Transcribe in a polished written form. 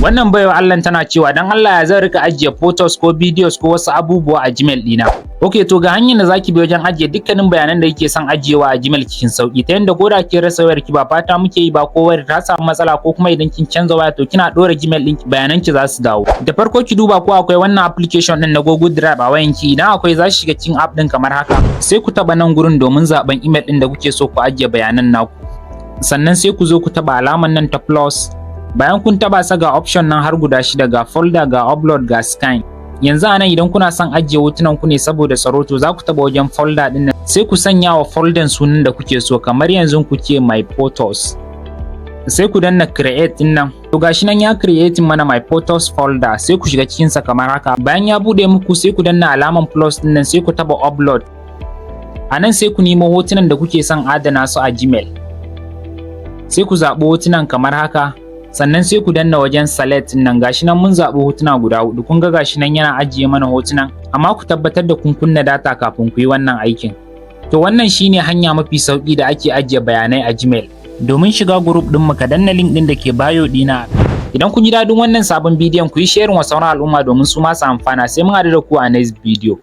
Wannan baiwa Allah tana cewa, dan Allah ya zan rika ajiye photos ko videos ko wasu abubuwa a Gmail dina? Ok, to ga hanyar da zaki bi wajen ajiye dukkanin bayanan da kike son ajiyewa a Gmail cikin sauki, ta yanda ko da kin rasa wayar ki, ba fata muke yi ba, ko wayar ta samu matsala, ko kuma idan kin canza waya, to kina dora Gmail ɗinki bayanan ki za su dawo. Da farko ki duba ko akwai wannan application din na Google Drive a wayan ki. Idan akwai, za ki shiga cikin app din kamar haka. Sai ku taba nan gurin domin zaben email din da kuke so ku ajiye bayanan naku. Sannan sai ku zo ku taba alaman nan ta plus. Bayan kun taba sa, ga option nan har guda shida: ga folder, ga upload, ga scan. Yanzu anan idan kuna son ajiye hotunan ku ne saboda tsaro, to za ku taba wajen folder din nan, sai ku sanya wa folder sunan da kuke so, kamar yanzu ku ce "my photos". Sai ku danna create din nan. To gashi nan ya create mana my photos folder. Sai ku shiga cikin sa kamar haka. Bayan ya bude muku, sai ku danna alaman plus din nan, sai ku taba upload. A nan sai ku nemo hotunan da kuke son adana su a Gmail, sai ku zaɓi hotunan kamar haka. Sannan sai ku danna wajen select nan. Gashi nan mun zaɓi hotuna guda hudu. Kun ga gashi nan yana ajiye mana hotunan, amma ku tabbatar da kun kunna data kafin ku yi wannan aikin. To wannan shine hanya mafi sauki da ake ajiye bayanai a Gmail. Domin shiga group din mu, ka danna link din da ke bio dina. Idan kun ji daɗin wannan sabon bidiyon, ku yi sharing wa sauran al'umma domin su ma su amfana. Sai mun haɗu da ku a next video.